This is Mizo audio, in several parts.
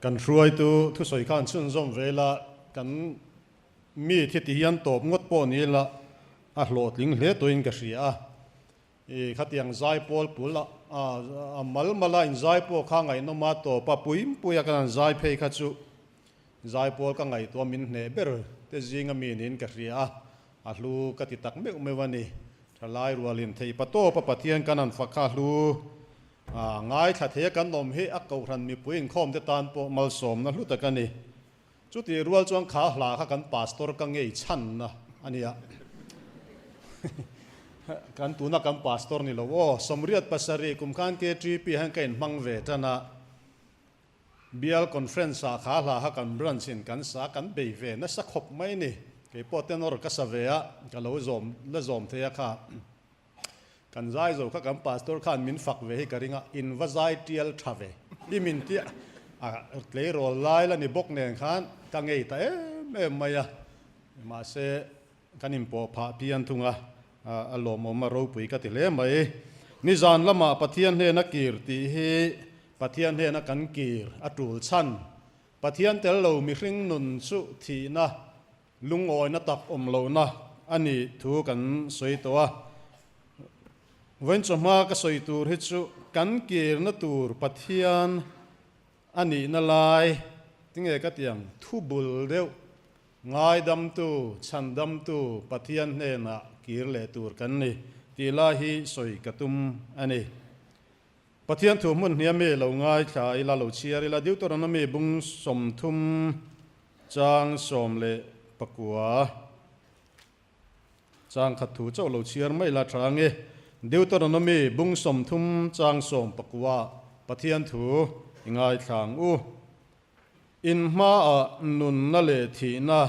Kan hruaitu thusawi khan chhunzawm ve ila, kan mi thi ti hian tawp ngawt pawh ni ila a hlawhtling hle tawhin ka hria a. I khatiang zaipawl pul a a mal mala inzai pawh kha ngaihnawm a tawp a, puimpui a kan han zai phei kha chu zaipawl ka ngaihtuah min hneh ber te zinga mi niin ka hria a, a hlu ka ti tak meuh meuh a ni. Thalai rualin thei pa tawp a Pathian kan han fak kha a hlu a, ngaithla thei a kan awm hi a kohhran mipui inkhawm te tan pawh malsawmna hlu tak a ni. Chutih rual chuan kha hla kha kan pastor ka ngei chhanna a nia. Kan tuna kan pastor ni lo aw, 87 kum khan KTP hian ka inhmang ve tan a, Bial conference ah kha hla kha kan branch in kan sa kan bei ve nasa khawp mai ni. Kei pawh tenor ka sa ve a, ka lo zawm la zawm thei a kha. Kan zai zo kha kan pastor khan min fak ve hi ka ring a, in va zai tial tha ve i min ti a, tleirawl lai la ni bawk nen khan ka ngei ta em em mai a, mahse kan inpawh phah phian thung a, a lawmawm a ropui ka ti hle mai. Nizan lamah Pathian hnena kir tih hi Pathian hnena kan kir a tul chhan, Pathian tel lo mihring nun chu thihna Lungawina tak awm lohna a nih thu kan sawi tawh a. Vawiin chawhma ka sawi tur hi chu kan kirna tur Pathian a nihna lai tinge ka ti ang, thu bul deuh, ngaidamtu, chhandamtu Pathian hnenah kir leh tur kan ni tih lai hi sawi ka tum a ni. Pathian thu hmun hniam mi lo ngaithla ila, lo chhiar ila, Deuteronomy bung 30 chang 19 chang khat thu chauh lo chhiar mai ila tha ange. Deuteronomy bung 30 chang 19 Pathian thu i ngaithla ang u. In hmaah nunna leh thihna,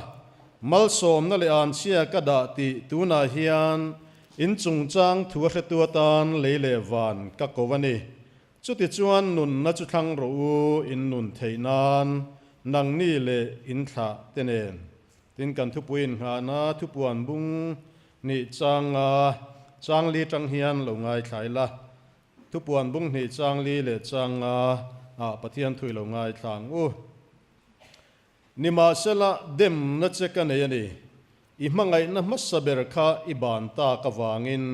malsawmna leh anchhia ka dah tih tunah hian in chungchang thu a hretu atan lei leh van ka ko a ni. Chutichuan nunna chu thlang rawh u, in nun theih nan nangni leh in thlah te nen. Tin, kan thupui innghahna thupuan bung hnih changa chang li tang hian lo ngaithla ila. Thupuan bung hnih chang li leh chang nga ah Pathian thui lo ngaithla ang u. Nimahsela, demna che ka nei a ni. I hmangaihna hmasa ber kha i ban tak avangin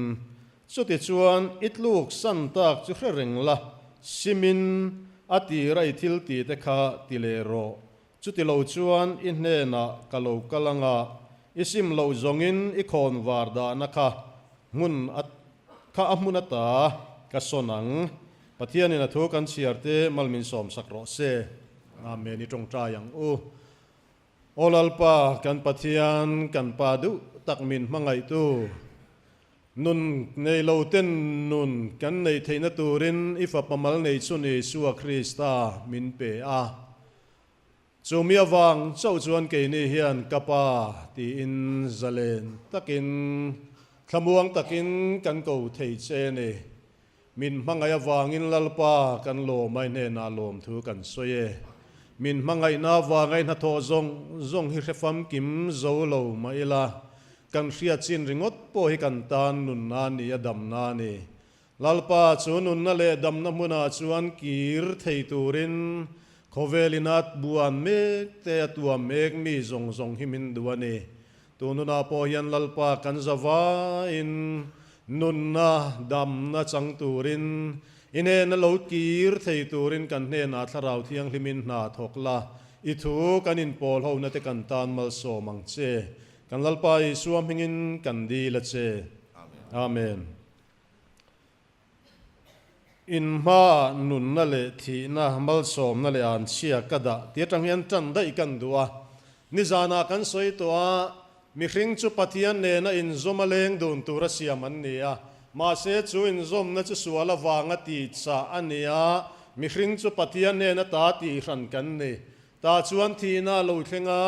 chutichuan i tluk san tak chu hre reng la, simin a tira i thil tih te kha ti leh rawh. Chutilo chuan i hnenah ka lo kal anga i sim loh zawngin i khawn var dahna kha hmun a kha a hmun ata ka sawn ang. Pathianin a thu kan chhiar te mal min sawm sak rawh se. Amen i tawngtai ang u. Aw Lalpa kan Pathian kan Pa duh tak min hmangaihtu nun nei lo ten nun kan neih theihna turin i fapa mal nei chun Isua Krista min pe a. Chu mi avang chauh chuan keini hian ka Pa tiin zalen takin thlamuang takin kan ko thei che a ni. Min hmangaih avangin Lalpa kan lawm a, i hnenah lawmthu kan sawi e. Min hmangaihna avanga i hnathawh zawng zawng hi hre famkim zo lo mah ila, kan hriat chin ringawt pawh hi kan tan nunna a ni a, damna a ni. Lalpa chu nunna leh damna hmunah chuan kir thei turin khawvel ina buan mek te a tuam mek mi zawng zawng hi min duh a ni. Tun hunah pawh hian Lalpa kan zavaiin nunna, damna chang turin, i hnena lo kir thei turin kan hnenah Thlarau Thianghlimin hna thawk la, i thu kan inpawl hona te kan tan malsawm ang che. Kan Lalpa Isua hmingin kan dil a che. Amen. In hmaah nunna leh thihna, malsawmna leh anchhia ka dah tih atang hian tan daih kan duh a. Nizanah kan sawi tawh a, mihring chu Pathian nena inzawm a leng dun tura siam an ni a. Mahse chu inzawmna chu sual avanga tihchah a ni a, mihring chu Pathian nena ta tihhran kan ni. Tah chuan thihna a lo thleng a,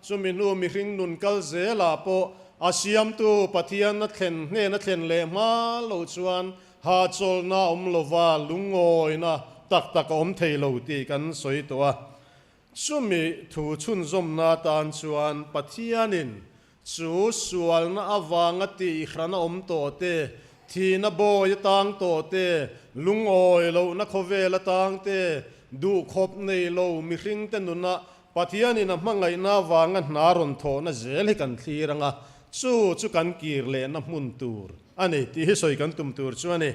chumi hnu mihring nun kal zelah pawh a siamtu Pathian a thlen hnen a thlen leh hma lo chuan hahchawlhna a awm lova, lungawina tak tak a awm thei lo tih kan sawi tawh a. Chumi thu chhunzawmna atan chuan Pathianin chu sualna avanga tihhran a awm tawh te, Thihna bawi atang tawh te, lungawi lohna khawvel atang te, duhkhawp nei lo mihringte nuna Pathianin a hmangaihna avanga hna rawn thawhna zel hi kan thlir ang a, chu chu kan kir lehna hmun tur a ni tih hi sawi kan tum tur chu a ni.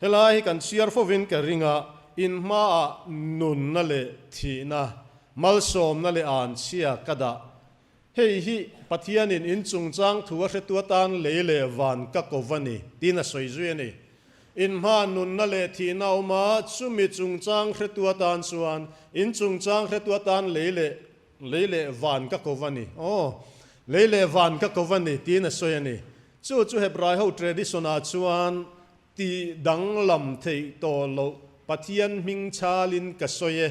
Helai hi kan chhiar fovin ka ring a, in hmaah nunna leh thihna, malsawmna leh anchhia ka dah. Hei hi Pathianin in chungchang thu a hretu atan lei leh van ka ko va ni, tiin a sawi zui a ni. In hma nunna leh thihna a awm a, chumi chungchang hretu atan chuan in chungchang hretu atan lei leh lei leh van ka ko va ni. Aw, lei leh van ka ko va ni, tiin a sawi a ni. Chu chu Hebrai ho tradition-ah chuan Tih danglam theih tawh loh Pathian hming chhalin ka sawi e,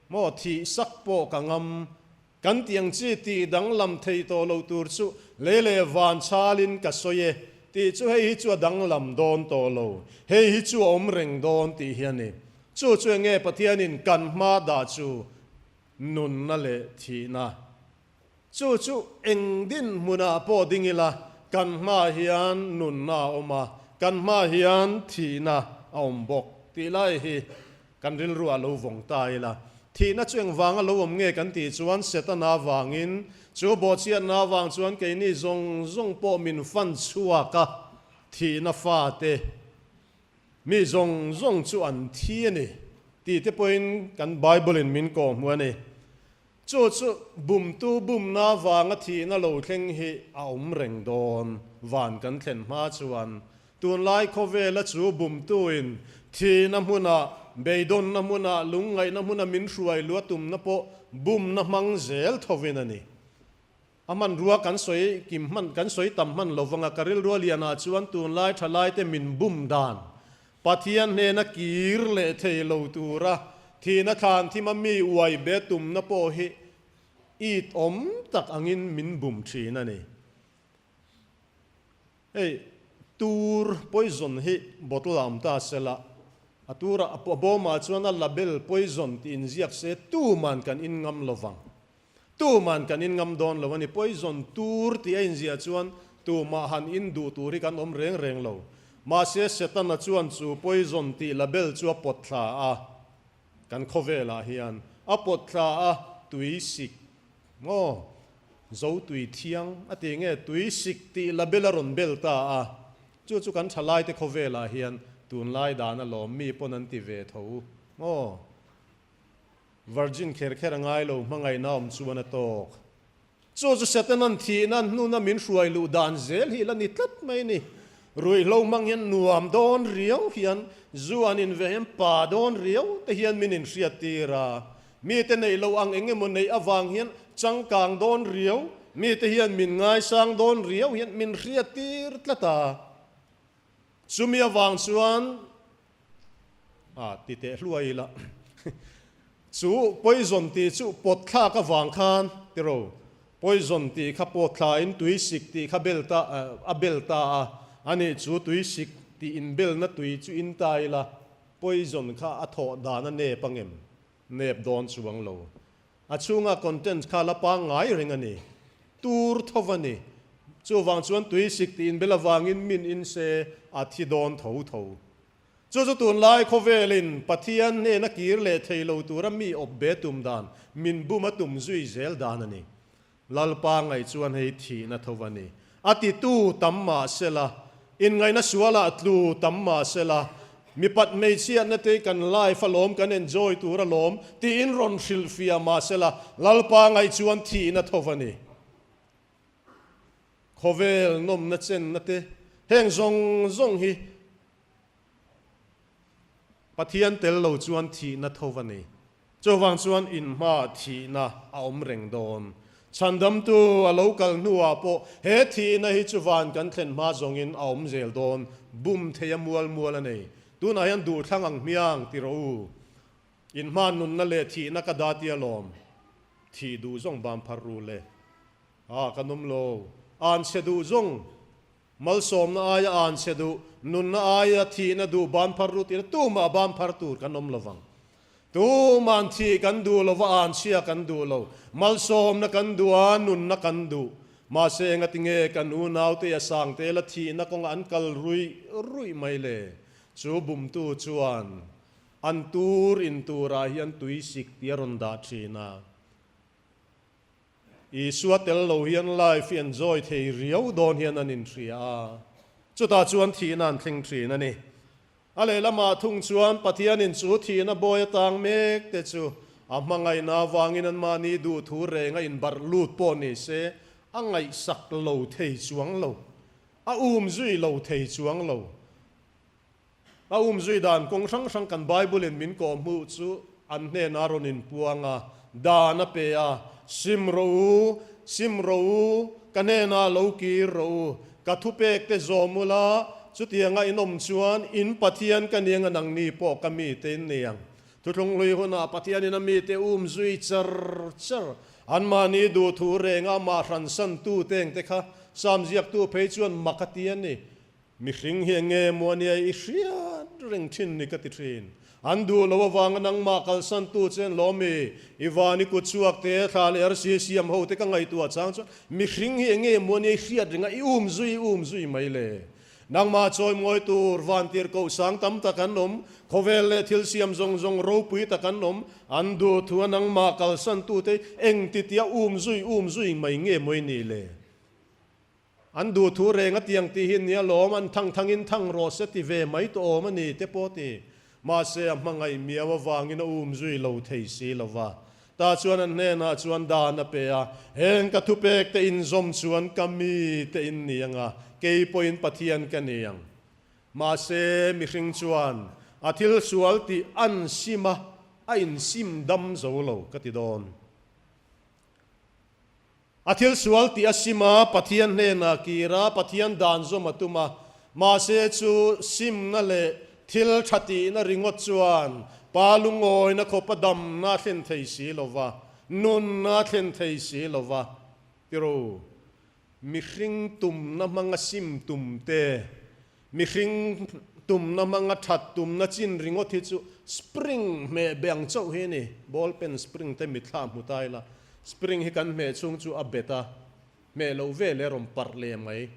maw thih sak pawh ka ngam. Kan tih ang chi tih danglam theih tawh loh tur chu lei leh van chhalin ka sawi e tih chu hei hi chu a danglam dawn tawh lo, hei hi chu a awm reng dawn tih hi a ni. Chu chu enge Pathianin kan hma dah chu nunna leh thihna. Chu chu eng dinhmunah pawh ding ila, kan hmaah hian nunna a awm a, kan hmaah hian thihna a awm bawk tih lai hi kan rilruah lo vawng ta ila. Thihna chu engvanga lo awm nge kan tih chuan Setana avangin, chu bawhchhiatna avang chuan keini zawng zawng pawh min fan chhuak a, thihna fate mi zawng zawng chu an thi a ni tih te pawhin kan Bible-in min kawhhmuh a ni. Chu chu bumtu bumna vanga thihna lo thleng hi a awm reng dawn. Van kan thlen hma chuan tunlai khawvela chu bumtuin thihna hmunah, beidawnna hmunah, lungngaihna hmuna min hruai luah tumna pawh bumna hmang zel thovin a ni. A hmanrua kan sawi kim hman, kan sawi tam hman lo vanga ka rilrua lianah chuan tunlai thalaite min bum dan Pathian hnena kir leh thei lo tura thihna thlan thima mi uai be tumna pawh hi it awm tak angin min bum thin a ni. Hei tur poison hi bottle ah awm ta sela, a turah a bawmah chuan a label poison tih inziak se tuman kan in ngam lo vang. Tuman kan in ngam dawn lo a ni. Poison tur tih a inziah chuan tumah han in duh tur hi kan awm reng reng lo. Mahse Setana chuan chu poison tih label chu a pawt thla a, kan khawvelah hian a pawt thla a, tui sik maw zo tui thiang a ti nge tui sik tih label a rawn bel ta a, chu chu kan thalaite khawvelah hian tunlai dan a lawm mi pawn an ti ve tho maw. Virgin kher kher a ngai lo, hmangaihna awm chuan a tawk. Chu chu Satanan thihna hnuna min hruai luh dan zel hi la ni tlat mai ni. Ruihhlo hmang hian nuam dawn riau hian, zu an inve hian pa dawn riau te hian min inhriat tir a. Mite neih loh ang eng emaw neih avang hian changkang dawn riau, mite hian min ngaisang dawn riau hian min hriat tir tlat a. Chumi avang chuan A ti teh hluai ila. Chu poison tih chu pawt thlak avang khan tiro poison tih kha pawt thla in tui sik tih kha bel ta a bel ta a, ani chu tui sik tih in belna tui chu in ta ila poison kha a thawh dan a nep angem? Nep dawn chuang lo. A chhunga content kha la pangngai reng a ni. Tur tho a ni. Chuvang chuan tui sik tih inbel avangin min in se a thi dawn tho tho. Chu chu tunlai khawvelin Pathian hnena kir leh thei lo tura mi awp be tum dan, min bum a tum zui zel dan a ni. Lalpa ngaih chuan hei thihna tho a ni. A titu tam mah sela, inngaihna sualah tlu tam mah sela, mipat hmeichhiatna te kan life alawm, kan enjoy tur alawm tiin rawn hrilhfiah mah sela, Lalpa ngaih chuan thihna tho a ni. Khawvel nawmna chenna te heng zawng zawng hi Pathian tel lo chuan thihna tho a ni. Chuvang chuan inhma thihna a awm reng dawn. Chhandamtu a lo kal hnuah pawh he thihna hi chu van kan thlen hma zawngin a awm zel dawn. Bum thei a mual mual a nei. Tunah hian duhthlang ang hmiang ti rawh u. Inhma nunna leh thihna ka da tia lawm. Thih duh zawng bam phar ru le. A kan awm lo. Anchhe duh zawng Malsawmna aia anchhe duh, nunna aia thihna duh ban phar rut ila tumah ban phar tur kan awm lovang. Tuma'n thih kan duh lo va, anchhia kan duh lo. Malsawmna kan duh a, nunna kan duh. Mahse engatinge kan unaute a sangte la thihna kawnga an kal ruih ruih mai le? Chu bumtu chuan an tur in turah hian tui sik tih a rawn dah thin a. Isua tel lo hian life hi enjoy thei riau dawn hian an inhria a, chutah chuan thihna an thleng thin a ni. A lehlamah thung chuan Pathianin chu thihna bawi atang mek te chu a hmangaihna avangin anmahni duhthu reng a inbarh lut pawh ni se, a ngaihsak lo thei chuang lo, a umzui lo thei chuang lo. A umzui dan kawng hrang hrang kan Bible-in min kawhhmuh chu an hnenah rawn inpuang a, dan a pe a, Sim rawh u, sim rawh u, ka hnenah lo kir rawh u, ka thupek te zawm ula, chutianga in awm chuan in Pathian ka niang a nangni pawh ka mite in nei ang. Thuthlung hlui hunah Pathianin a mite umzui char char, anmahni duhthu renga amah hransantu tengte kha Sam ziaktu phei chuan mak a ti a ni. Mihring hi enge maw ania i hriat reng thin ni ka ti thin. An duh lo avanga nangmah kalsan tu che an lawm i, i van i kut chhuak te, thla leh arsi siam ho te ka ngaihtuah chang chuan mihring hi enge maw ania i hriat reng a, i um zui i um zui mai le. Nangmah chawi mawi tur vantir koh sang tam tak an awm, khawvel leh thil siam zawng zawng ropui tak an awm, an duh thu a nangmah kalsan tu te engtitia um zui um zui mai nge maw i nih le. An duh thu reng a tiang tih hi nia lawm, an thang thangin thang rawh se ti ve mai tawh awm a ni te pawh ti. Mahse a hmangaih miau avangin a um zui lo thei si lo va. Tah chuan an hnenah chuan dan a pe a, Heng ka thupek te inzawm chuan ka mi te in ni ang a, kei pawhin Pathian ka ni ang. Mahse mihring chuan a thil sual tih an sim a, a insim dam zo lo ka ti dawn. A thil sual tih a sim a, Pathian hnenah kir a, Pathian dan zawm a tum a. Mahse chu simna leh thil tha tihna ringawt chuan Pa lungawina khawpa damna a thlen thei si lo va, nunna a thlen thei si lo va. Tiro, mihring tumna hmanga sim tum te, mihring tumna hmanga that tumna chin ringawt hi chu spring hmeh be ang chauh hi a ni. Ball pen spring te mitthla hmu ta ila, spring hi kan hmeh chhung chu a bet a, hmeh loh vel e rawn parh leh mai.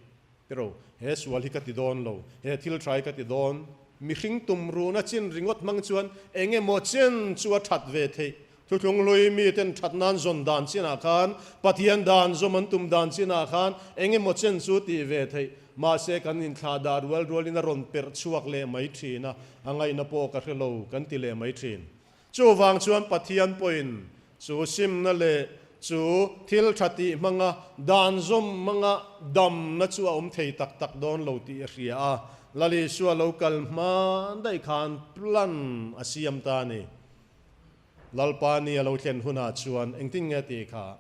Tiro, he sual hi ka ti dawn lo, he thil tha hi ka ti dawn. Mihring tum runa chin ringawt hmang chuan eng emaw chen chu a that ve theih. Thuthlung hlui miten that nan zawn dan chinah khan, Pathian dan zawm an tum dan chinah khan eng emaw chen chu tih ve theih. Mahse kan inthlah dah rual rualin a rawn perh chhuak leh mai thin a, a ngaihna pawh ka hre lo kan ti leh mai thin. Chuvang chuan Pathian pawhin chu simna leh chu thil tha tih hmanga dan zawm hmanga damna chu a awm thei tak tak dawn lo tih a hria a, Lal Isua lo kal hma daih khan plan a siam ta a ni. Lalpa ni a lo thlen hunah chuan engtin nge tih kha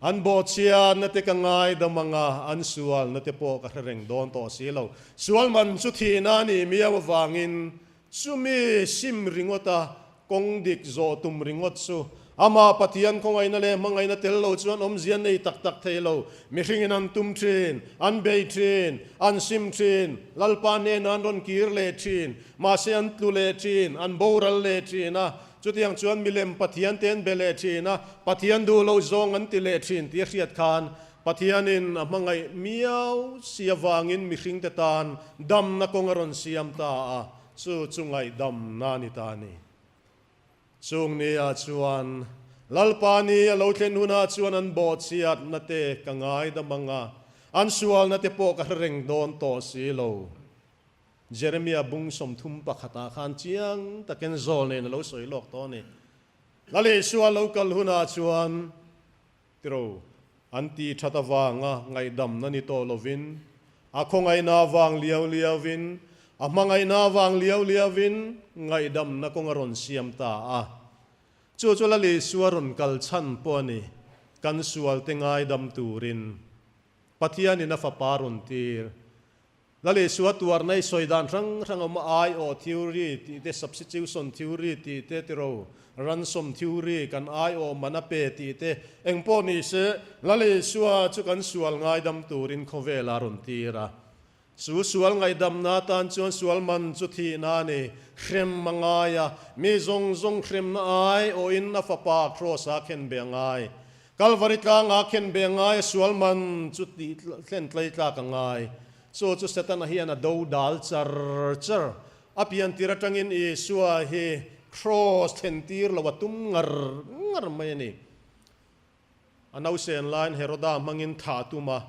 an bawhchhiatna te ka ngaidam ang a, an sualna te pawh ka hre reng dawn tawh si lo. Sual man chu thihna a nih miau avangin Chumi sim ringawt a, kawng dik zawh tum ringawt chu Amah Pathian khawngaihna leh hmangaihna tel lo chuan awmzia nei tak tak thei lo. Mihringin an tum thin, an bei thin, an sim thin, Lalpa hnenah an rawn kir leh thin, mahse an tlu leh thin, an boral leh thin a, chutiang chuan milem Pathian te an be leh thin a, Pathian duh loh zawng an ti leh thin tih a hriat khan Pathianin a hmangaih miau si avangin mihringte tan damna kawng a rawn siam ta a, chu chu ngaihdamna a ni ta a ni. Chung niah chuan Lalpa ni a lo thlen hunah chuan an bawhchhiatna te ka ngaidam ang a, an sualna te pawh ka hre reng dawn tawh si lo. Jeremia bung 31 ah khan chiang takin zawl nen a lo sawi lawk tawh a ni. Lal Isua lo kal hunah chuan Tiro, an ti that avanga ngaihdamna ni tawh lovin, a khawngaihna avang liau liauvin, a hmangaihna avang liau liauvin ngaihdamna kawng a rawn siam ta a. Chu chu Lal Isua rawn kal chhan pawh a ni, kan sualte ngaidam turin Pathianin a Fapa rawn tir. Lal Isua tuarna i sawi dan hrang hrang awm a, aiawh theory tih te, substitution theory tih te, tiro, ransom theory, kan aiawh man a pe tih te, eng pawh ni se, Lal Isua chu kan sual ngaidam turin khawvel a rawn tir a. Chu sual ngaihdamna atan chuan sual man chu thihna a ni, hrem a ngai a, mi zawng zawng hremna aiawhin a fapa Kraws-a khen be a ngai. Kalvari tlanga khen be ngai a sual man chu tih thlen tlei tlak a ngai. Chu chu Setana hian a do dal char char. A pian tir atangin Isua hi Kraws thlen tir lo a tum ngar ngar mai a ni. A nausen laiin Heroda hmangin thah a tum a,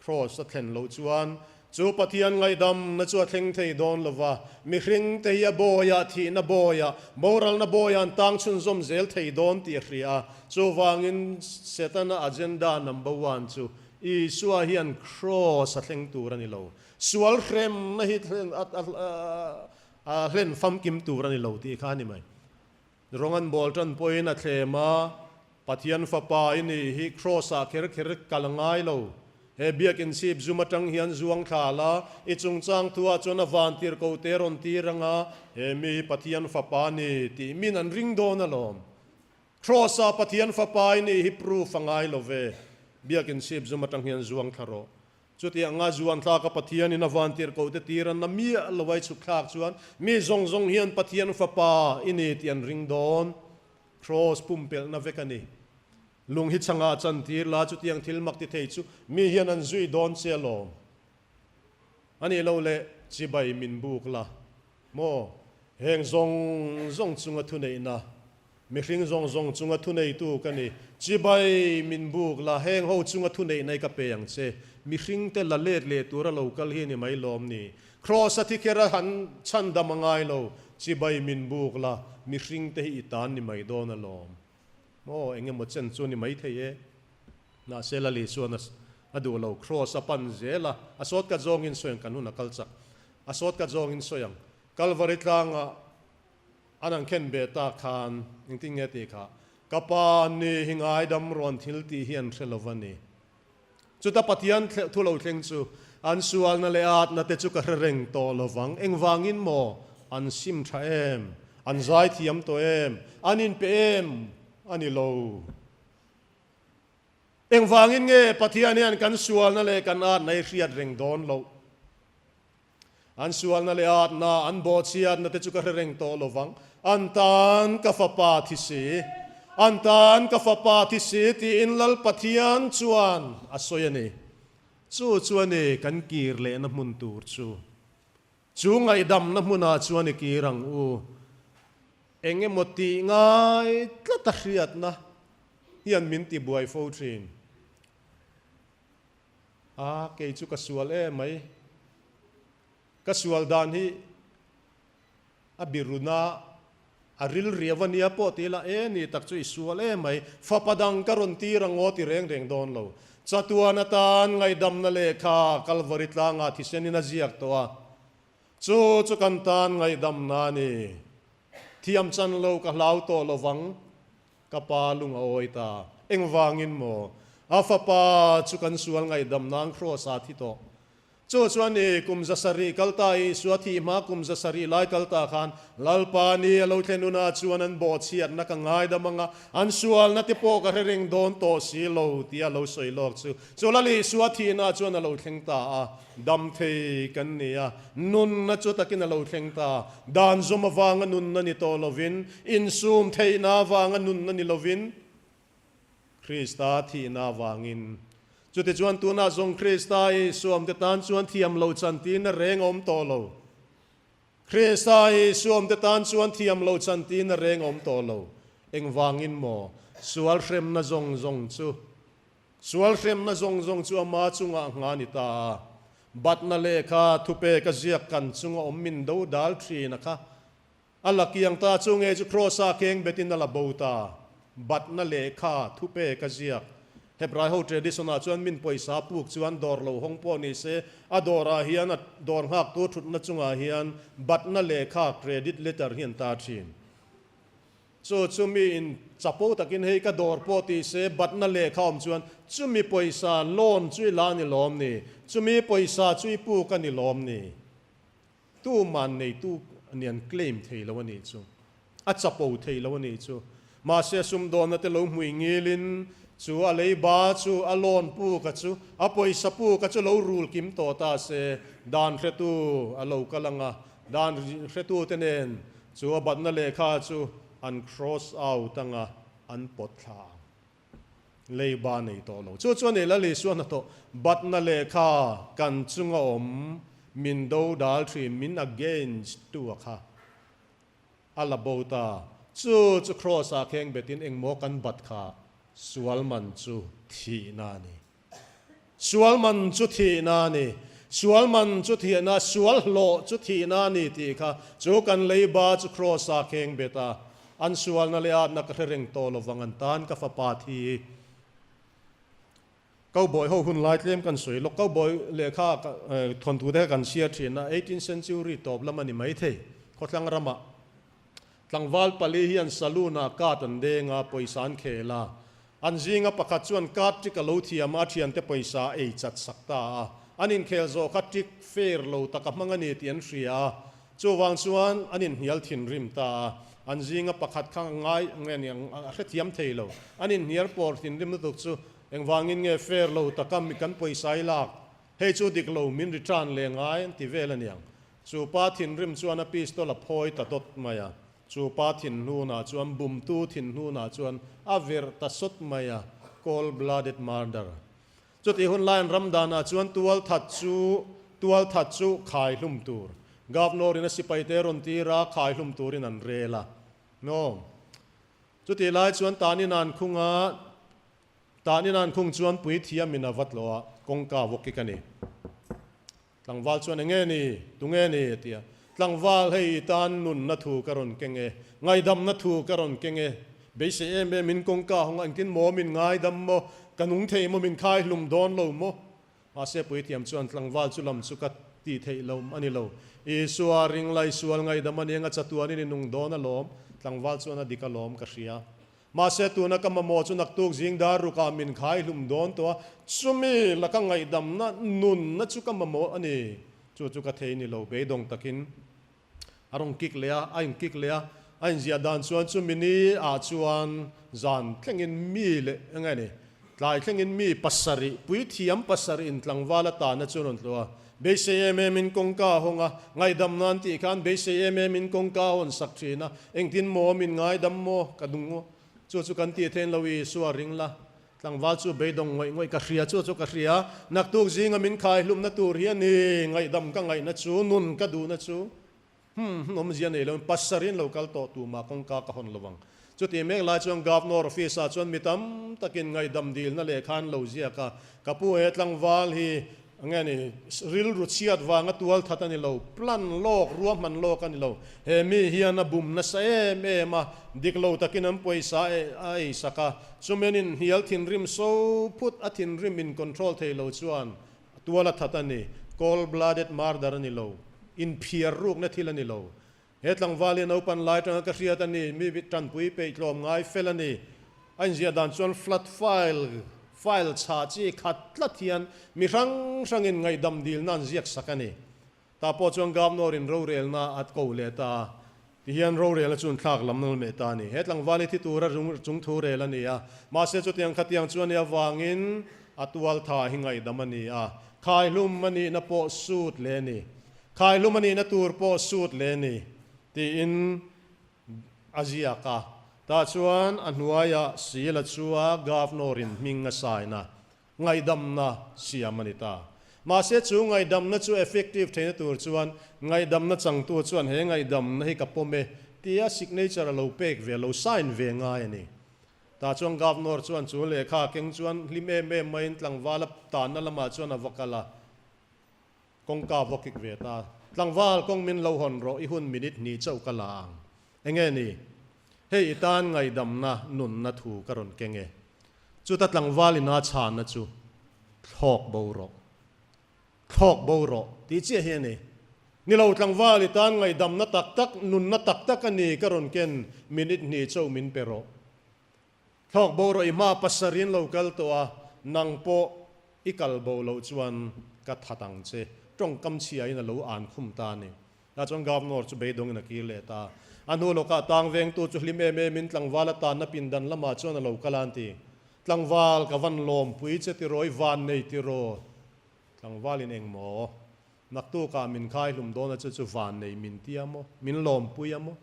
Kraws a thlen loh chuan chu Pathian ngaihdamna chu a thleng thei dawn lo va, mihringte hi a bawiah, thihna bawiah, boralna bawiah an tang chhunzawm zel thei dawn tih a hria a. Chuvangin Setana agenda number one chu Isua hian Kraws a thleng tur a ni lo. Sual hremna hi a hlen famkim tur a ni lo tih kha a ni mai. Rawng an bawl tan pawhin a thlem a, Pathian Fapa i nih hi Kraws-ah kher kher kal a ngai lo. He biakin chhip zum atang hian zuang thla la, i chungchang thuah chuan a van tir ko te rawn tir anga, he mi hi Pathian Fapa a ni tih min an ring dawn alawm. Kraws-ah Pathian Fapa i nih hi proof a ngai lo ve. Biakin chhip zum atang hian zuang thla rawh. Chutiang anga zuan thlaka Pathianin a vantirhkohte tir an la miah lo a i chhuk thlak chuan mi zawng zawng hian Pathian Fapa i ni tih an ring dawn. Kraws pumpelhna vek a ni. Lung hi chhangah chantir la chutiang thil mak ti thei chu mi hian an zui dawn che alawm. A nih loh leh chibai min buk la maw? Heng zawng zawng chunga thuneihna Mihring zawng zawng chunga thuneitu ka ni. Chibai min buk la, heng ho chunga thuneih nai ka pe ang che. Mihringte la let leh tura lo kal hi ni mai lawm ni. Kraws a thi kher a han chhan dam a ngai lo. Chibai min buk la, mihringte hi i tan ni mai dawn alawm. Maw, eng emaw chen chu ni mai thei e. Mahse Lali chuan a duh lo. Kraws a pan zel a, a sawt kat zawngin sawi ang kan hun a kal chak. A sawt kat zawngin sawi ang. Kalvari tlangah An an khen ve ta khan engtin nge tih kha, Ka pa ni hi ngaidam rawn thil tih hi an hre lo va ni. Chuta Pathian thu lo thleng chu an sualna leh atna te chu ka hre reng tawh lo vang. Engvangin maw? An sim tha em? An zai thiam tawh em? An inpe em? A ni lo. Engvangin nge Pathian hian kan sualna leh kan atna hi hriat reng dawn loh? An sualna leh atna, an bawhchhiatna te chu ka hre reng tawh lo vang. An tan ka fapa thi si, an tan ka fapa thi si tiin Lal Pathian chuan a sawi a ni. Chu chu a ni kan kir lehna hmun tur chu. Chu ngaihdamna hmunah chuan i kir ang u. Eng emaw tih ngai tlata hriatna hian min tibuai fo thin. A, kei chu ka sual em mai. Ka sual dan hi a biruna a ril riau a nia pawh ti ila, e ni tak chu i sual em mai, fapa dang ka rawn tir ang aw ti reng reng dawn lo. Chatuan atan ngaihdamna lehkha Kalvari tlangah thisenin a ziak tawh a, chu chu kan tan ngaihdamna a ni. Thiam chan lo ka hlau tawh lovang. Ka pa lung a awi ta. Engvangin maw? A fapa chu kan sual ngaihdam nan Kraws ah thi tawh. Chu chuan i kum 700 kal ta i Isua thih hma kum 700 lai kal ta khan Lalpa ni a lo thlen hunah chuan an bawhchhiatna ka ngaidam anga an sualna te pawh ka hre reng dawn tawh si lo tia lo sawi lawk chu chu Lal Isua thihna chuan a lo thleng ta a. Dam thei kan ni a, nunna chu takin a lo thleng ta. Dan zawm avanga nunna ni tawh lovin, insum theihna avanga nunna ni lovin, Krista thihna avangin. Chutichuan tunah zawng Krista i suamte tan chuan thiam lo chantirna reng a awm tawh lo. Krista i suamte tan chuan thiam lo chantirna reng a awm tawh lo. Engvangin maw? Sual hremna zawng zawng chu Sual hremna zawng zawng chu ama chungah ngha ni ta a, batna lehkha thupek a ziak kan chunga awm min do dal thin a kha. A la kiang ta chu nge chu Kraws-a keng betin a la bo ta. Batna lehkha thupek a ziak. Hebrai ho tradition-ah chuan min pawisa puk chuan dawr lo hawng pawh ni se, a dawrah hian a dawr nghaktu thutna chungah hian batna lehkha credit letter hi an tar thin. Chu chu mi in chapo takin hei ka dawr pawh ti se batna lehkha awm chuan chumi pawisa loan chu i la a ni lawm ni? Chumi pawisa chu i puk a ni lawm ni? Tuman neitu ni an claim thei lo a nih chu. A chapo thei lo a nih chu. Mahse sumdawnna te lo hmui ngilin chu a leiba chu a loan puk a chu a pawisa puk a chu lo rul kim tawh ta se dan hretu a lo kal ang a, dan hretu te nen Chu a batna lehkha chu an cross out anga an pawt thla ang. Leiba nei tawh lo. Chu chuan i Lal Isua hnathawh batna lehkha kan chunga awm min do dal thin, min against tu a kha a la bo ta. Chu chu Kraws ah kheng betin engmaw kan bat kha sual man chu thihna a ni. Sual man chu thihna a ni. Sual man chu thihna, sual hlawh chu thihna a ni tih kha chu kan leiba chu Kraws ah kheng bet a. An sualna leh atna ka hre reng tawh lovang an tan ka fapa thi. Cowboy ho hun lai tlem kan sawi lawk. Cowboy lehkha thawnthu te kha kan chhiar thin a, eighteenth century tawp lam a ni maithei. Khawthlang ramah tlangval pali hian saloon ah card an deng a, pawisa an khel a. An zinga pakhat chuan card trick a lo thiam a, a thiante pawisa a ei chat sak ta a. An inkhel zawh kha trick fair lo tak a hmang a ni tih an hria a. Chuvang chuan an inhnial thinrim ta a, an zinga pakhat kha ngai nge ni ang a hrethiam thei lo. An inhnial pawr thinrim lutuk chu engvangin nge fair lo taka mi kan pawisa i lak, hei chu dik lo min return leh ngai an ti vel a niang. Chu pa thinrim chuan a pistol a phawi ta dawt mai a, chu pa thinhnunah chuan bumtu thinhnunah chuan a verh ta sawt mai a, cold blooded murder. Chutih hun laiin ram danah chuan tualthat chu tualthat chu khaihlum tur. Governor-in a sipaite rawn tir a, khaihlum turin an rel a. No. Chutih lai chuan Tanin an khung a, Tanin an khung chuan puithiamin a va tlawh a, kawngka vawkik a ni. Tlangval chuan enge ni? Tunge ni? a ti a. Tlangval, hei i tan nunna thu ka rawn keng e, ngaidamna thu ka rawn keng e. Beisei em em in kawngka hawng a, engtin maw min ngaidam maw? Ka nung thei maw? Min khai hlum dawn lo maw? Mahse puithiam chuan tlangval chu lam chu ka ti theih lo a ni lo. Isua ringlai sual ngaidam a nia, chatuanin i nung dawn alawm. Tlangval chuan a dik alawm ka hria. Mahse tuna ka mamawh chu naktuk zing dar rukah min khai hlum dawn tawh a, chumi laka ngaihdamna nunna chu ka mamawh a ni. Chu chu ka thei ni lo, beidawng takin a rawn kik leh a, a inkik leh a, a inziah dan chuan chumi ni ah chuan zan thlengin mi leh eng nge ni, tlai thlengin mi pasarih, puithiam pasarih in tlangval atana chu a rawn tluh a. Beisei em em in kawngka a hawng a, ngaihdam nan tih khan beisei em em in kawngka a hawn sak thin a, engtin maw min ngaidam maw ka dung maw? Chu chu kan tih thein lo Isua ring la, tlangval chu beidawng ngawih ngawih ka hria chu chu ka hria, naktuk zinga min khai hlumna tur hi a ni, ngaihdam ka ngaihna chu, nun ka duhna chu, hum awmzia nei lo in pasarih in lo kal tawh tumah kawngka ka hawn lo ang. Chutih mek lai chuan Governor office ah chuan mi tam takin ngaihdam dilna lehkha an lo ziak a, ka pu he tlangval hi nge ni rilru chhiat vanga tual that a ni lo, plan lawk, ruahman lawk a ni lo. He mi hian a bum nasa em em a, dik lo takin an pawisa a ei sak a, chumen in hnial thinrim so phut a thinrim in control thei lo chuan Tual a that a ni. Cold blooded murder a ni lo. Inphiar rukna thil a ni lo. He tlangval hi naupan lai atanga ka hriat a ni. Mi tanpui peih tlawm ngai fel a ni. A inziah dan chuan flat file, file chhah chi khat tlat hian mi hrang hrangin ngaihdam dilna an ziak sak a ni. Tah pawh chuan Governor in rorelna a ko leh ta a, tihian rorelna chu an thlak lam nawn leh ta a ni. He tlangval hi thi tura chung thu rel a ni a, mahse chutiang khatiang chu a nih avangin a tualtha hi ngaihdam a ni a, khaihlum a nihna pawh sut leh a ni, khaihlum a nihna tur pawh sut leh a ni tiin a ziak a. Tah chuan a hnuaiah Sila chua Governor in hming a sign a, Ngaihdamna siam a ni ta. Mahse chu ngaihdamna chu effective theihna tur chuan ngaihdamna changtu chuan he ngaihdamna hi ka pawm e tia signature a lo pek ve, lo sign ve ngai a ni. Tah chuan Governor chuan chu lehkha keng chuan hlim em em maiin tlangval a tanna lamah chuan a va kal a, kawngka va kik ve ta. Tlangval kawng min lo hawn rawh, i hun minute hnih chauh ka la ang. Enge ni? Hei i tan ngaihdamna nunna thu ka rawn keng e. Chuta tlangval ina chhanna chu thlawk bo rawh, thlawk bo rawh tih chiah hi a ni. Ni lo tlangval i tan ngaihdamna tak tak, nunna tak tak a ni ka rawn ken, minute hnih chauh min pe rawh. Thlawk bo rawh i hma pasarin lo kal tawh a, nang pawh i kal bo loh chuan ka that ang che, tawngkam chhiain a lo an khum ta a ni. Tah chuan Governor chu beidawngin a kir leh ta. A hnu lawkah tang vengtu chu hlim em emin tlangval a tanna pindan lamah chuan a lo kal a an ti. Tlangval, ka van lawmpui che tiraw, i van nei tiraw? Tlangvalin eng maw? Naktukah min khai hlum dawn a chu chu van nei min ti a maw? Min lawmpui a maw?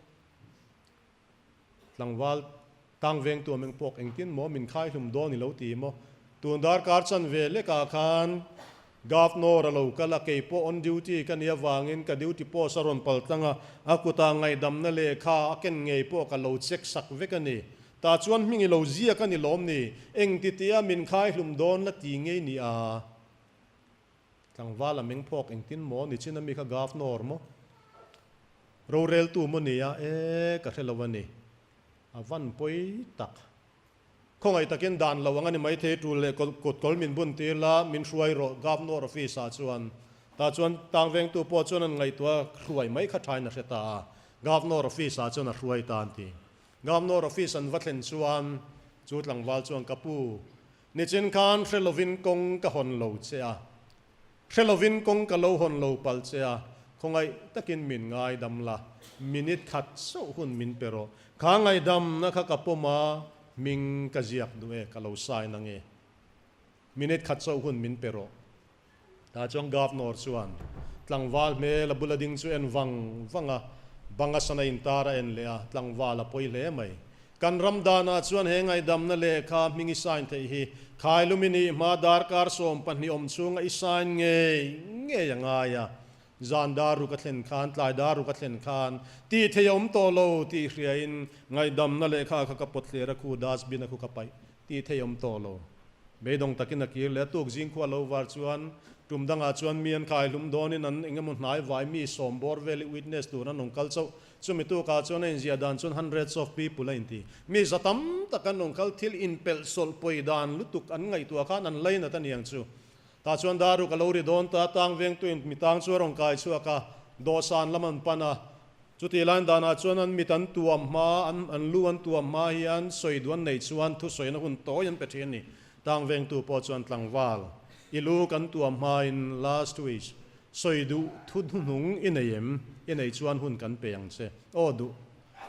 Tlangval. Tang veng tu ameng pawk engtin maw min khai hlum dawn i lo ti maw? Tun darkar chanve lekah khan Governor a lo kal a, kei pawh on duty ka nih avangin ka duty post a rawn pal tlang a, a kutah ngaihdamna lehkha a ken ngei pawh ka lo check sak vek a ni. Tah chuan hming i lo ziak a ni lawm ni? Engti tia min khai hlum dawn la ti ngei ni a? Tlangval a meng phawk engtin maw ni chin a mi kha Governor maw? Roreltu maw ni a? E, ka hre lo a ni. A van pawi tak. Khawngaih takin dan lo ang a ni maithei tul leh kut kawl min bun tir la, min hruai rawh Governor office ah chuan. Tah chuan tang vengtu pawh chuan an ngaihtuah hruai mai kha thain a hre ta a, Governor office ah chuan a hruai ta an ti. Governor office an va thlen chuan chu tlangval chuan ka pu, nichin khan hre lovin kawng ka hawn lo che a, hre lovin kawng ka lo hawn lo palh che a, khawngaih takin min ngaidam la, minute khat chauh hun min pe rawh, Kha ngaihdamna kha ka pawm a, hming ka ziak duh e, ka lo sign ang e. Minute khat chauh hun min pe rawh. Tah chuan Governor chuan tlangval hmel a bula ding chu en vang vang a, banga sana intar a en leh a, tlangval a pawi hle mai. Kan ram danah chuan he ngaihdamna lehkha hming i sign theih hi Khailum i nih hma darkar 12 awm chhunga i sign ngei ngei a ngai a, Zan dar ruk a thlen khan, tlai dar ruk a thlen khan, tih thei a awm tawh lo tih hriain ngaihdamna lehkha kha ka pawt hler a, khu dustbin a khu ka paih tih thei a awm tawh lo. Beidawng takin a kir leh a, tuk zing khua lo var chuan tum dangah chuan mi an khai hlum dawnin an eng emaw hnai vai mi sawm bawr vel i witness tur an rawn kal chauh. Chumi tukah chuan a inziah dan chuan hundreds of people a inti. Mi za tam tak an rawn kal, thil inpelh sawlh pawi dan lutuk an ngaihtuah khan an lainat a niang chu. Tah chuan Daruk a lo ri dawn ta, tang vengtuin mi tang chu a rawn kai chhuak a, dawhsan lam an pan a. Chutih lain danah chuan an mit an tuam hma, an an lu an tuam hma hian sawi duh an neih chuan thusawina hun tawi an pe thin a ni. Tang vengtu pawh chuan tlangval, I lu kan tuam hmain last wish, sawi duh thu hnuhnung i nei em? I nei chuan hun kan pe ang che. Aw duh,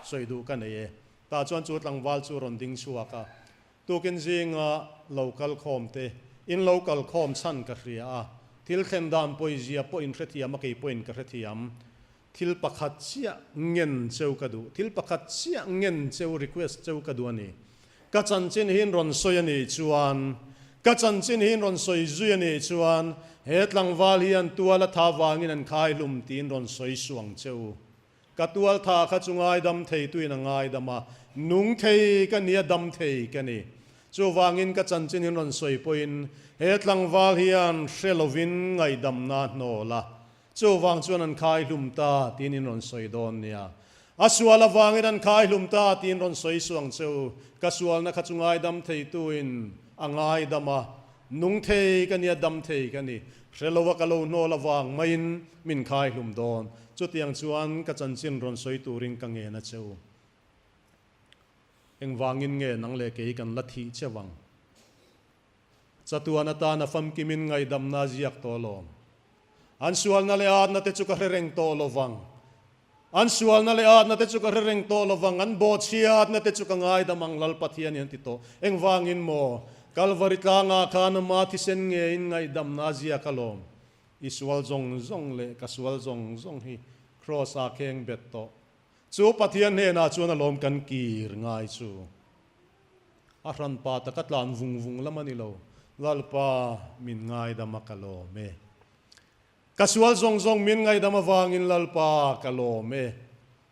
sawi duh ka nei e. Tah chuan chu tlangval chu a rawn ding chhuak a. Tukin zinga lo kal khawm te, in lo kal khawm chhan ka hria a, thil thlen dan pawizia pawh in hrethiam a kei pawhin ka hrethiam. Thil pakhat chiah ngen cheu ka duh, thil pakhat chiah ngen cheu, request cheu ka duh a ni. Ka chanchin hi in rawn sawi a nih chuan, ka chanchin hi in rawn sawi zui a nih chuan, he tlangval hian tual a tha vangin an khai hlum tiin rawn sawi suang cheu. Ka tualtha kha chu ngaidam thei tuin a ngaidam a, nung thei ka ni a, dam thei ka ni. Chuvangin ka chanchin in rawn sawi pawhin he tlangval hian hre lovin ngaihdamna a hnawl a, chuvang chuan an khai hlum ta tiin in rawn sawi dawn nia. A sual avangin an khai hlum ta tiin rawn sawi suang che u, ka sualna kha chu ngaidam thei tuin a ngaidam a, nung thei ka ni a, dam thei ka ni. Hre lo a ka lo hnawl avang maiin min khai hlum dawn. Chutiang chuan ka chanchin rawn sawi turin ka ngen a che u. Engvangin nge nang leh kei kan la thih che vang? Chatuan atana famkimin ngaihdamna a ziak tawh alawm. An sualna leh atna te chu ka hre reng tawh lo vang. An sualna leh atna te chu ka hre reng tawh lo vang, an bawhchhiatna te chu ka ngaidam ang Lal Pathian in an ti tawh. Engvangin maw? Kalvari tlangah khan ama thisen ngeiin ngaihdamna a ziak alawm. I sual zawng zawng leh ka sual zawng zawng hi Kraws ah kheng bet tawh. Chu Pathian hnenah chuan alawm kan kir ngai chu. A hranpa taka tlan vung vung lam a ni lo. Lalpa min ngaidam a ka lawm e. Ka sual zawng zawng min ngaidam avangin Lalpa ka lawm e.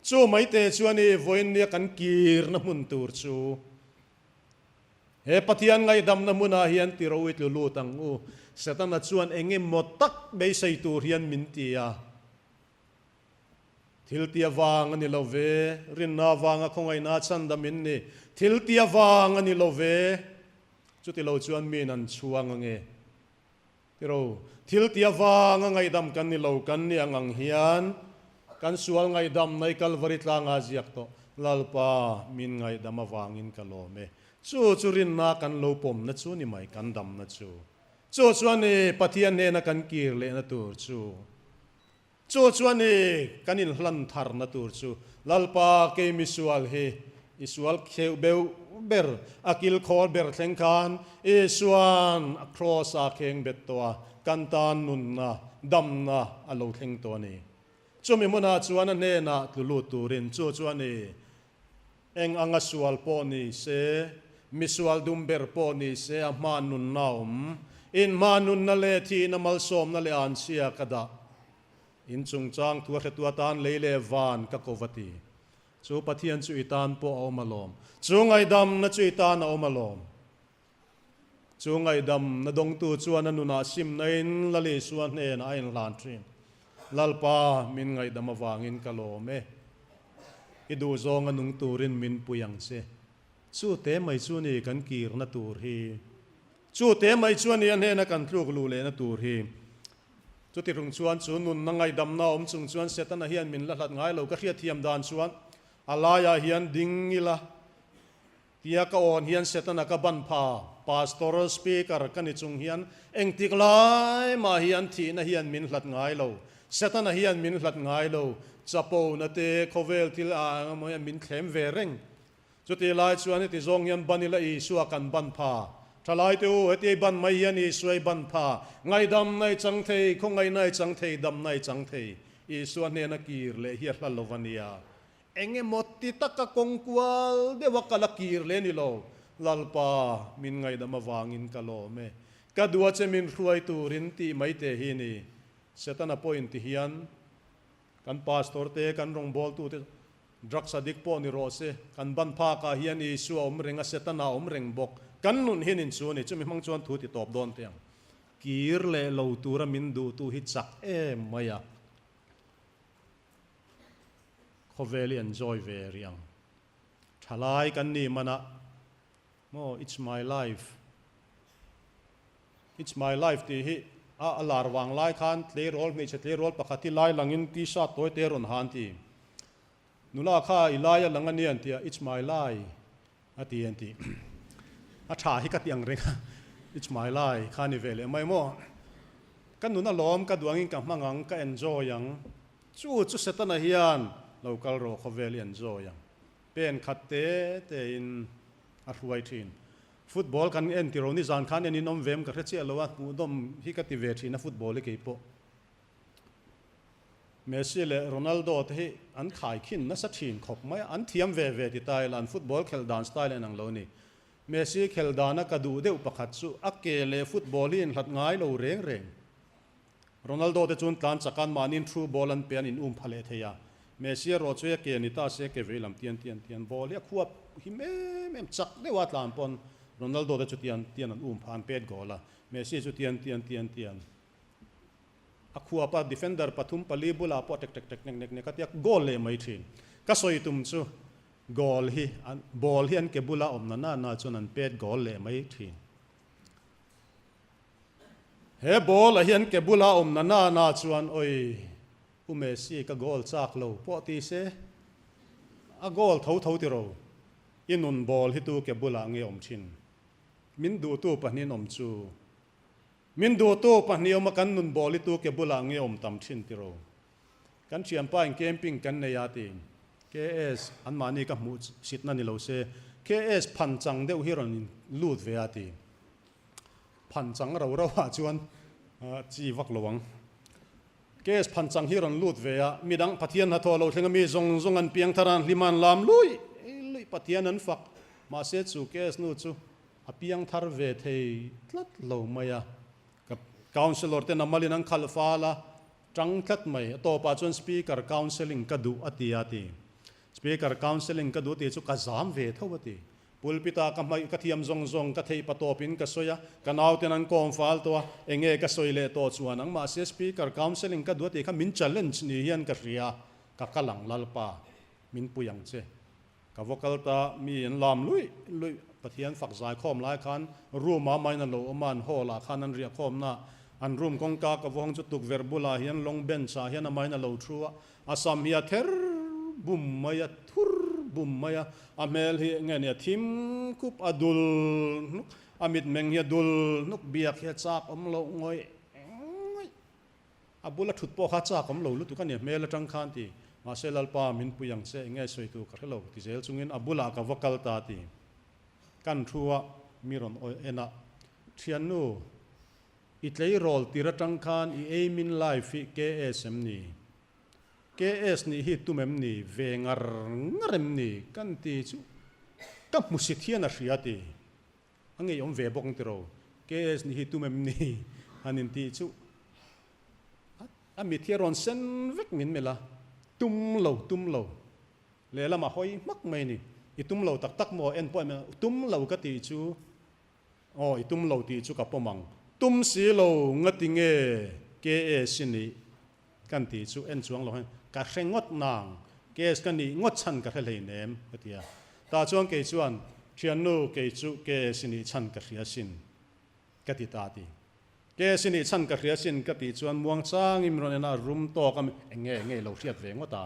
Chu maite chuan i vawiin nia kan kirna hmun tur chu he Pathian ngaihdamna hmunah hian ti ro i tlu lut ang u. Setana chuan eng emaw tak beisei tur hian min ti a. Thil ti avang a ni lo ve, rinna avanga khawngaihna chhandam in ni. Thil ti avang a ni lo ve, chuti lo chuan min an chhuang ange. Tiro, thil ti avanga ngaihdam kan ni lo kan ni ang ang hian kan sual ngaihdam nai Kalvari tlanga ziak tawh Lalpa min ngaihdam avangin ka lawm e. Chu chu rinna kan lo pawmna chu ni mai kan damna chu. Chu chuan i Pathian hnena kan kir lehna tur chu. Chu chuan i kan inhlan tharna tur chu Lalpa kei misual hi i sual kheuh beuh ber, a kil khawl ber thleng khan Isua'n a kraws a kheng bet tawh a, kan tan nunna, damna a lo thleng tawh a ni. Chumi hmunah chuan a hnenah tlu lut turin chu chuan i. Eng anga sual pawh ni se, misual dum ber pawh ni se a hma nunna a awm. In hma nunna leh thihna malsawmna leh anchhia ka dah. In chungchang thu a hretu atan lei leh van ka ko va ti. Chu Pathian chu i tan pawh a awm alawm. Chu ngaihdamna chu i tan a awm alawm. Chu ngaihdamna dawngtu chuan a nunah simna in Lal Isua hnenah a inhlan thin. Lalpa, min ngaihdam avangin ka lawm e. I duhzawnga nung turin min pui ang che. Chu te mai chu ni kan kirna tur hi. Chu te mai chu a ni a hnena kan tluk luh lehna tur hi. Chuti rung chuan chu nunna ngaihdamna awm chung chuan Setana hian min la hlat ngai lo. Ka hriatthiam dan chuan a laiah hian ding ila tia ka awn hian Setana ka ban pha. Pastor, Speaker ka ni chung hian engtik lai mah hian thihna hian min hlat ngai lo. Setana hian min hlat ngai lo. Chapona te, khawvel thil a eng emaw hian min thlem ve reng. Chutih lai chuan heti zawng hian ban ila Isua kan ban pha. Thalaite u, heti ban mai hian Isua i ban pha. Ngaihdamna i chang thei, khawngaihna i chang thei, damna i chang thei. Isua hnena kir leh hi a hla lo a nia. Eng emaw ti taka kawng kual deuha kal a kir leh ni lo. Lalpa, min ngaihdam avangin ka lawm e. Ka dua che min hruai turin tih mai te hi ni. Setana pawhin ti hian kan pastor te, kan rawngbawltute, Drugs addict pawh ni rawh se, kan ban phak ah hian Isua awm reng a, Setana awm reng bawk. Kan nun hian in chu a ni, chumi hmang chuan thu ti tawp dawn teh ang. Kir leh lo tura min duhtu hi chak em mai a. Khawvel i enjoy ve rih ang. Thalai kan ni manah maw it's my life. It's my life tih hi a a lar vang lai khan tleirawl hmeichhe tleirawl pakhat hi lai langin t-shirt tawi te rawn han ti. Nula kha i lai a lang a nia an ti a, it's my lai a ti an ti. A tha hi ka ti ang reng a, it's my lai kha ni ve leh mai maw. Ka nun a lawm, ka duh angin ka hmang ang, ka enjoy ang. Chu chu Setana hian lo kal rawh khawvel i enjoy ang. Pen khat te te in a hruai thin. Football kan en tiro nizan khan en in awm ve em ka hre chiah lo a, hmuhdawm hi ka ti ve thin a football hi keipawh. Messi leh Ronaldo te hi an khaikhin nasa thin khawp mai a, an thiam ve ve ti ta ila an football khelh dan style a inang lo a ni. Messi khelh dana ka duh deuh pakhat chu a ke leh football hi inhlat ngai lo reng reng. Ronaldo te chuan tlan chak an mahniin through ball an pe an in um pha leh thei a, Messi erawh chu e ke ni ta se ke vei lam tian tian tian ball hi a khuap him em em chak deuh a tlan pawn Ronaldo te chu tian tian an um pha an pet goal a, Messi chu tian tian tian tian a khuap a defender pathum pali bulah pawh tek tek tek nek nek nek a tia goal leh mai thin. Ka sawi tum chu goal hi an ball hi an ke bula awm na na na chuan an pet goal leh mai thin. He ball ah hian ke bula awm na na na chuan oi U Messi ka goal chak lo pawh ti se a goal tho tho tiro i nun ball hi tu ke bulah nge awm thin min duhtu pahnih awm chu min duhtu pahnih awm a kan nun ball hi tu ke bulah nge awm tam thin tiro kan thianpa in camping kan nei a ti KS an mahni ka hmuh sitna ni lo se KS phan chang deuh hi rawn lut ve a ti. Phan chang ro ro ah chuan chi vak lo ang. KS phan chang hi rawn lut ve a, midang Pathian hnathawh lo thleng a mi zawng zawng an piang thar a, an hlim a, an lam lui lui Pathian an fak. Mahse chu KS nu chu a piang thar ve thei tlat lo mai a. Ka councillor ten a malin an khalh fal a, tang tlat mai. A tawpah chuan speaker counselling ka duh a ti a ti. Speaker counselling ka duh tih chu ka zam ve tho a ti. Pulpit-ah ka hmaih ka thiam zawng zawng ka theih patawpin ka sawi a, ka nauten an kawm fal tawh a, enge ka sawi leh tawh chuan ang mahse Speaker counselling ka duh a tih kha min challenge ni hian ka hria, ka kal ang Lalpa, min pui ang che. Ka va kal ta, mi an lam luih luih, Pathian fak zai khawm lai khan room ah main a lo awm a, an hall ah khan an riah khawmna an room kawngka ka va hawng chu tukverh bulah hian long bench ah hian a main a lo thu a, A sam hi a ther bum mai a, thur bum mai a, a hmel hi nge ni a thim khup, a dul hnuk, a mitmeng hi a dul hnuk, biak hi a chak awm loh ngawih ngawih. A bula thut pawh kha a chak awm lo lutuk a ni, a hmel atang khan ti. Mahse Lalpa min pui ang che, enge sawi tur ka hre lo ti zel chungin a bulah ka va kal ta ti. Kan thu a, mi rawn en a, Thiannu, I tleirawl tir atang khan i aim in life hi KS em ni? KS nih hi tum em ni? Ve ngar ngar em ni? Kan ti chu. Ka hmusit hian a hria ti. A ngeiawm ve bawk ang tiro. KS ni hi tum em ni? Han intih chu a mit hi a rawn sen vek min melh a, tum lo, tum lo. Lehlam a hawi hmak mai ni. I tum lo tak tak maw? En pawh em tum lo ka tih chu aw i tum lo tih chu ka pawm ang. Tum si lo ngati nge KS i nih kan tih chu en chuang lo hian ka hre ngawt nang KS ka nih ngawt chhan ka hre hleinem ka ti a. Tah chuan kei chuan thiannu kei chu KS i nih chhan ka hria sin. Ka ti ta ti. Ke si nih chhan ka hria sin ka tih chuan muang changin min rawn en a, rum tawk a eng nge eng nge i lo hriat ve ngawt a?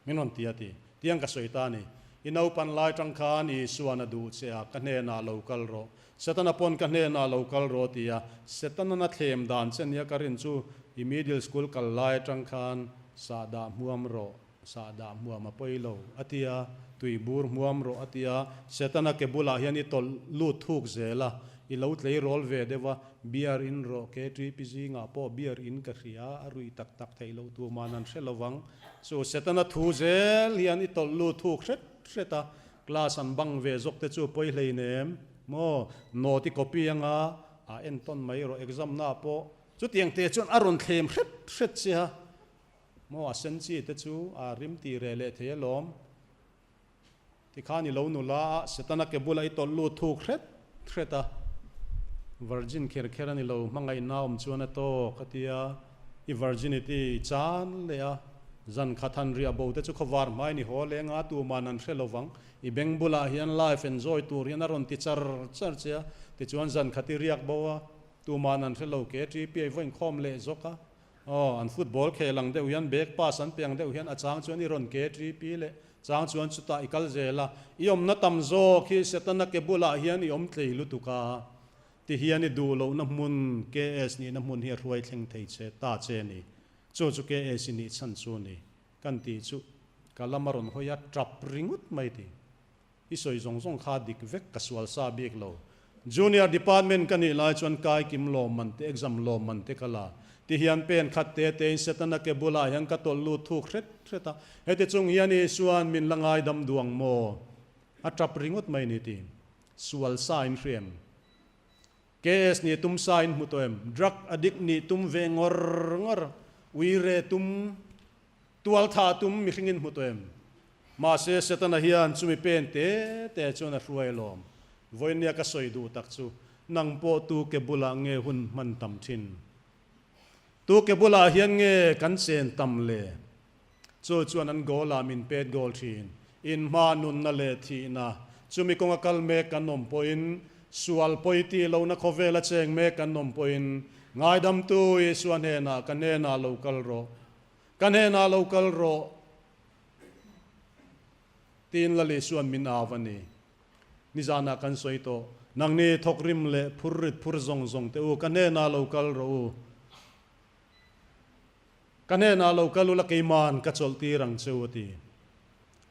Min rawn ti a ti. Tiang ka sawi ta a ni. I naupan lai tang khan Isuan a duh che a, ka hnenah lo kal rawh. Setana pawn ka hnenah lo kal rawh a ti a. Setana na thlem dan che nia ka rin chu i middle school kal lai atang khan sahdah hmuam rawh, sahdah hmuam a pawi lo a ti a, tui bur hmuam rawh a ti a, Setana ke bulah hian i tawlh lut thuk zel a, i lo tleirawl ve deuh a, beer in rawh, KTP zingah pawh beer in ka hria, a ruih tak tak theih loh tur man an hre lo vang. Chu Setana thu zel hian i tawlh lut thuk hret hret a, class an bang ve zawk te chu pawi hleinem maw, note i copy anga a entawn mai rawh exam na pawh chutiang te chuan a rawn thlem hret hret che a. Maw a sen chi te chu a rim ti reh leh thei alawm. Tikhan i lo nula a, Setana ke bula i tawlh lut thuk hret hret a. Virgin kher kher a ni lo, hmangaihna awm chuan a tawk a ti a, i virginity i chan leh a. Zan khat han riah bo te chu khawvar hmai ni haw leng a, tuman an hre lovang. I beng bulah hian life enjoy tur hian a rawn ti char char che a, tichuan zan khat i riak bo a, tuman an hre lo, KTP a i vaw inkhawm leh zawk a. Aw, an football khel ang deuh hian, back pass an pe ang deuh hian a chang chuan i rawn ke TP leh chang chuan chutah i kal zel a, i awmna tam zawk hi Setana ke bulah hian i awm tlei lutuk a, ti hian i duh lohna hmun KS nihna hmun hi a hruai thleng thei che ta che ni. Chu chu KS i nih chhan chu ni. Kan tih chu ka lam a rawn hawi a, tap ringawt mai ti. I sawi zawng zawng kha dik vek ka sual sa bik lo. Junior department ka nih lai chuan kai kim lawm man te exam lawm man te ka la. Ti hian pen khat te te in Setana ke bulah hian ka tawlh lut thuk hret hret a. Heti chung hian Isuan min la ngaidam duang maw? A tap ringawt mai ni ti. Sual sa in hriam. KS nih tum sa in hmu tawh em? Drug addict nih tum ve ngawr ngawr. Uire tum. Tualtha tum mihring in hmu tawh em? Mahse Setana hian chumi pen te te chuan a hruai alawm. Vawinia ka sawi duh tak chu, nang pawh tu ke bulah nge hun hman tam thin? Tu ke bulah hian nge kan chen tam le? Chu chuan an goal ah min pet goal thin. In hma nunna leh thihna, chumi kawnga kal mek kan awm pawhin, sual pawi tih lohna khawvela cheng mek kan awm pawhin, ngaidamtu Isua hnenah ka hnenah lo kal rawh. Ka hnenah lo kal rawh, tiin Lali chuan min au a ni. Nizanah kan sawi tawh, Nangni thawkrim leh phur rit phur zawng zawng teh u, ka hnenah lo kal rawh u. Ka hnenah lo kal ula keiman ka chawlh tir ang che u, a ti.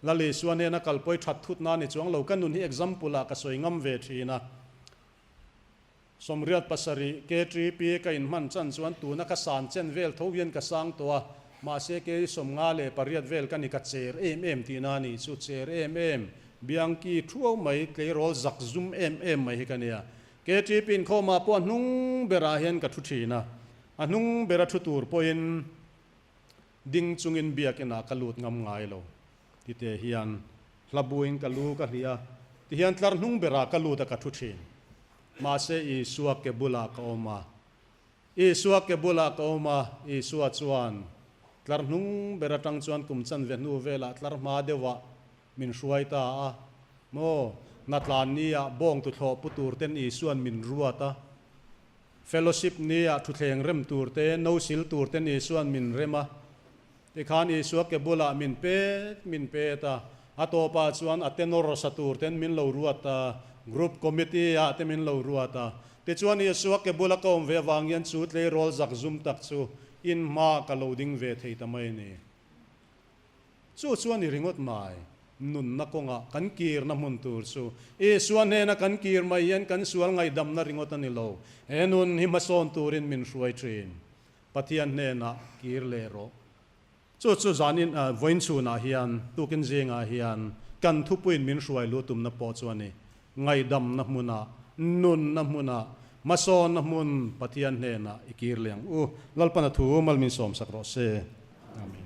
Lali chuan hnena kalpawi that thut na ni chuang lo, ka nun hi example ah ka sawi ngam ve thin a. 87 KTP ka inhman chan chuan tuna ka san chen vel tho hian ka sang tawh a, mahse kei 58 vel ka ni ka cher em em tihna a nih chu, cher em em, biangki thuau mai, tleirawl zak zum em em mai hi ka nia. KTP inkhawmah pawh a hnung berah hian ka thu thin a, a hnung bera thu tur pawhin ding chungin biakinah ka lut ngam ngai lo. Tite hian hla buin ka lu ka hliah a, tihian tlar hnung berah ka lut a ka thu thin. Mahse Isua ke bulah ka awm a, Isua ke bulah ka awm a, Isua chuan tlar hnung ber atang chuan kum chanve hnu velah tlar hma deuhah min hruai ta a, maw, Natlan nia bawng tuthlawh pu tur ten Isuan min ruat a, Fellowship nia thuthleng rem tur te, no sil tur ten Isuan min rem a, Tikhan Isua ke bulah min pet min pet a, a tawpah chuan a tenor sa tur ten min lo ruat a, group committee ah te min lo ruat a. Tichuan Isua ke bula ka awm ve avang hian chu tleirawl zak zum tak chu in hma ka lo ding ve thei ta mai a ni. Chu chuan i ringawt mai, nunna kawngah kan kirna hmun tur chu Isua hnena kan kir mai hian kan sual ngaihdamna ringawt a ni lo, he nun hi hmasawn turin min hruai thin. Pathian hnenah kir leh rawh. Chu chu zanin vawiin chhunah hian, tukin zingah hian Kan thupuiin min hruai luh tumna pawh chu a ni. Ngaihdamna hmunah, nunna hmunah, hmasawnna hmun Pathian hnenah i kir leh ang u. Lalpan a thu mal min sawmsak rawh se. Amen.